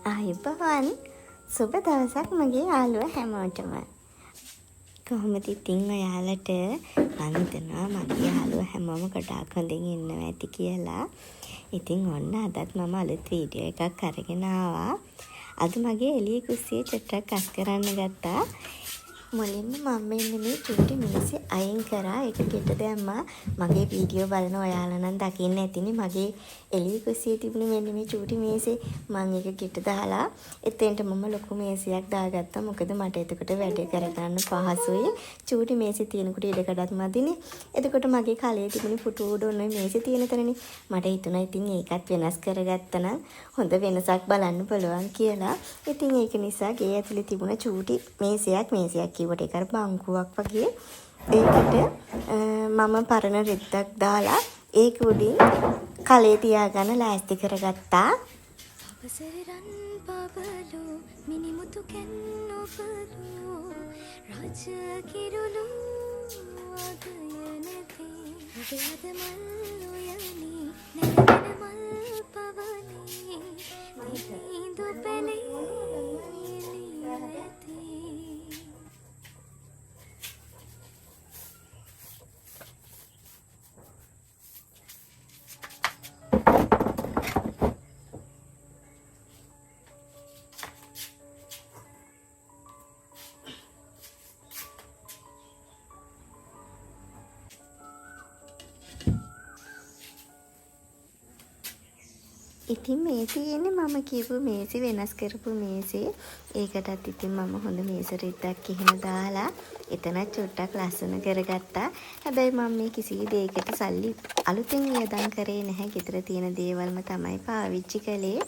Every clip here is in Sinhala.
ආයුබෝවන්, සුබ දවසක් මගේ යාළුවා හැමෝටම. කොහොමද ඉතින් ඔයාලට? මං හිතනවා මගේ යාළුවෝ හැමෝම ගොඩාක් හොඳින් ඉන්නවා ඇති කියලා. ඉතින් ඔන්න අදත් මම අලුත් වීඩියෝ එකක් අරගෙන ආවා. අද මගේ එළිය කුස්සිය චුට්ටක් අස් කරන්න ගත්තා. මුලින්ම මම මෙන්න මේ චුට්ටි මේසේ අයින් කරා. ඒක ගෙට දැම්මා. මගේ වීඩියෝ බලන ඔයාලා නම් දකින්න ඇතිනේ මගේ එළිය කුස්සියේ තිබුණ මෙන්න මේ චූටි මේසේ. මං ඒක ගෙට දාලා එතෙන්ට මම ලොකු මේසයක් දාගත්තා. මොකද මට එතකොට වැඩ කරගන්න පහසුයි. චූටි මේසේ තියෙනකොට ඉඩකඩත් මදිනේ. එතකොට මගේ කලයේ තිබුණේ පුටු උඩ ඔන්න ඔය මේසේ තියෙන තැනනේ. මට හිතුණා ඉතින් ඒකත් වෙනස් කරගත්තා නම් හොඳ වෙනසක් බලන්න පුළුවන් කියලා. ඉතින් ඒක නිසා ගේ ඇතුලේ තිබුණ චූටි මේසයක්, මේසයක් කිව්වට ඒක අර බංකුවක් වගේ. ඒකට මම පරණ රෙද්දක් දාලා ඒක උඩින් කලේ තියාගන්න ලෑස්ති කරගත්තා. අවසර රන් පවලු මිනිමුතු කැන්නොබලු රජ කිරුළු අගය නැති ඔබ අද මල් උයනි නැලවෙන මල් පවනේ දිලිඳු පැලේ ඇති. ඉතින් මේ තියෙන්නේ මම කියපු මේසෙ, වෙනස් කරපු මේසෙ. ඒකටත් ඉතින් මම හොඳ මේස රෙද්දක් එහෙම දාලා එතනත් චුට්ටක් ලස්සන කරගත්තා. හැබැයි මම මේ කිසි දෙයකට සල්ලි අලුතෙන් වියදම් කරේ නැහැ. ගෙදර තියෙන දේවල්ම තමයි පාවිච්චි කළේ.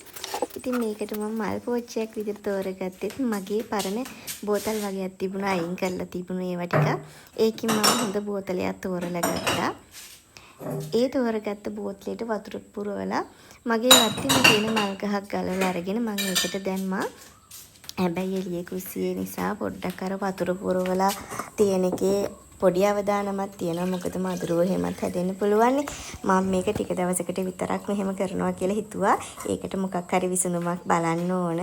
ඉතින් මේකට මම මල් පෝච්චියක් විදිහට තෝරගත්තෙත් මගේ පරණ බෝතල් වගේක් තිබුණා, අයින් කරලා තිබුණු ඒවා ටිකක්. ඒකෙන් මම හොඳ බෝතලයක් තෝරලා ගත්තා. ඒ තෝරගත්ත බෝතලයට වතුර පුරවලා මගේ වත්තේම තියෙන මල් ගහක් ගලවලා අරගෙන මං ඒකට දැම්මා. හැබැයි එළියේ කුස්සියේ නිසා පොඩ්ඩක් අර වතුර පුරවලා තියෙන එකේ පොඩි අවදානමක් තියෙනවා. මොකද මදුරුවෝ එහෙමත් හැදෙන්න පුළුවන්නේ. මම මේක ටික දවසකට විතරක් මෙහෙම කරනවා කියලා හිතුවා. ඒකට මොකක් හරි විසඳුමක් බලන්න ඕන.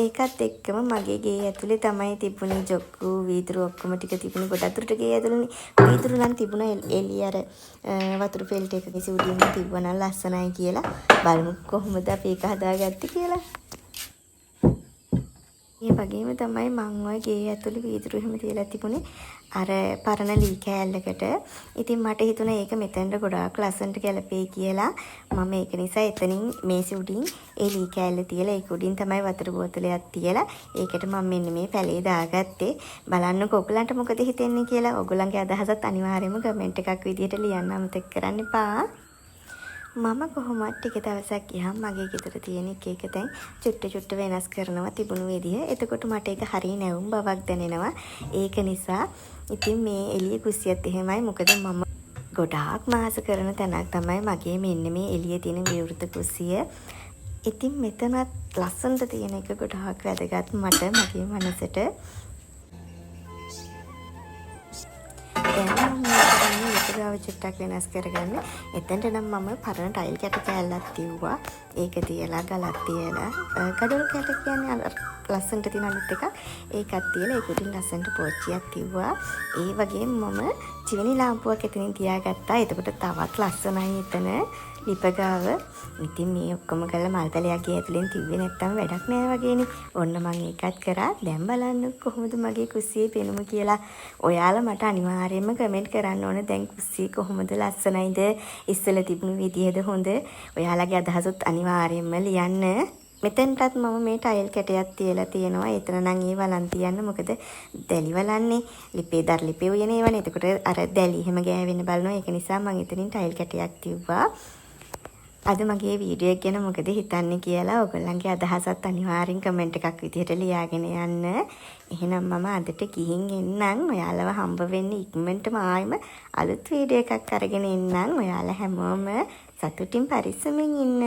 ඒකත් එක්කම මගේ ගේ ඇතුලේ තමයි තිබුණේ ජොක්කු වීදුරු ඔක්කොම ටික තිබුණේ ගොඩක් දුරට ගේ ඇතුලේනේ. වීදුරු නම් තිබුණා එළිය අර වතුර ෆිල්ටර් එක කිසි උඩින්ම තිබ්බනම් ලස්සනයි කියලා. බලමු කොහොමද අපි ඒක හදාගත්තේ කියලා. ඒ වගේම තමයි මං ඔය ගේ ඇතුලේ වීදුරු එහෙම තියලා තිබුණේ අර පරණ ලී කෑල්ලකට. ඉතින් මට හිතුණා ඒක මෙතනට ගොඩාක් ලස්සනට ගැලපෙයි කියලා. මම ඒක නිසා එතනින් මේසෙ උඩින් ඒ ලී කෑල්ල තියලා ඒක උඩින් තමයි වතුර බෝතලයක් තියලා ඒකට මම මෙන්න මේ පැලේ දාගත්තේ. බලන්නකෝ ඔයගලන්ට මොකද හිතෙන්නේ කියලා. ඔයගොල්ලන්ගේ අදහසත් අනිවාර්යයෙන්ම කමෙන්ට් එකක් විදියට ලියන්න අමතක කරන්න එපා. මම කොහොමත් ටික දවසක් ගියාම මගේ ගෙදර තියෙන එක එක තැන් චුට්ට චුට්ට වෙනස් කරනවා තිබුණු විදිය. එතකොට මට ඒක හරිය නැවුම් බවක් දැනෙනවා. ඒක නිසා ඉතින් මේ එළිය කුස්සියත් එහෙමයි. මොකද මම ගොඩාක් ආස කරන තැනක් තමයි මගේ මෙන්න මේ එළිය තියෙන විවෘත කුස්සිය. ඉතින් මෙතනත් ලස්සනට තියෙන එක ගොඩාක් වැදගත් මට, මගේ මනසට. දැන් මම මේ කරන්නේ ලිප ගාව චුට්ටක් වෙනස් කරගන්න. එතනට නම් මම පරණ ටයිල් කැට කෑල්ලක් තිව්වා. ඒක තියලා ගලක් තියලා, ගඩොල් කැට කියන්නේ අර ලස්සනට තියෙන අලුත් එකක්. ඒකත් තියලා ඒක උඩින් ලස්සනට පෝච්චියක් තිව්වා. ඒ වගේම මම චිවනි ලාම්පුවක් එතනින් තියාගත්තා. එතකොට තවත් ලස්සනයි එතන ලිප ගාව. ඉතින් මේ ඔක්කොම කරලා මල් පැලයක් ගේ ඇතුලෙන් තිව්වේ නැත්තම් වැඩක් නෑ වගේනේ. ඔන්න මං ඒකත් කරා. දැන් බලන්න කොහොමද මගේ කුස්සියේ පෙනුම කියලා. ඔයාලා මට අනිවාර්යයෙන්ම කමෙන්ට් කරන්න ඕන දැන් කුස්සිය කොහොමද, ලස්සනයිද, ඉස්සෙල්ලා තිබුණු විදිහද හොඳ? ඔයාලගේ අදහසුත් අනිවාර්යයෙන්ම ලියන්න. මෙතනටත් මම මේ ටයිල් කැටයක් තියලා තියෙනවා. එතන නම් ඒ වලන් තියන්න. මොකද දැලි වලන්නේ ලිපේ දර ලිපේ උයන ඒවානේ. එතකොට අර දැලි එහෙම ගෑවෙන්න බලනවා. ඒක නිසා මං එතනින් ටයිල් කැටයක් තිව්වා. අද මගේ වීඩියෝ එක ගැන මොකද හිතන්නේ කියලා ඔයගොල්ලන්ගේ අදහසත් අනිවාර්යෙන් කමෙන්ට් එකක් විදිහට ලියාගෙන යන්න. එහෙනම් මම අදට ගිහින් එන්නම්. ඔයාලව හම්බ වෙන්න ඉක්මනටම ආයෙම අලුත් වීඩියෝ එකක් අරගෙන එන්නම්. ඔයාලා හැමෝම සතුටින් පරිස්සමෙන් ඉන්න.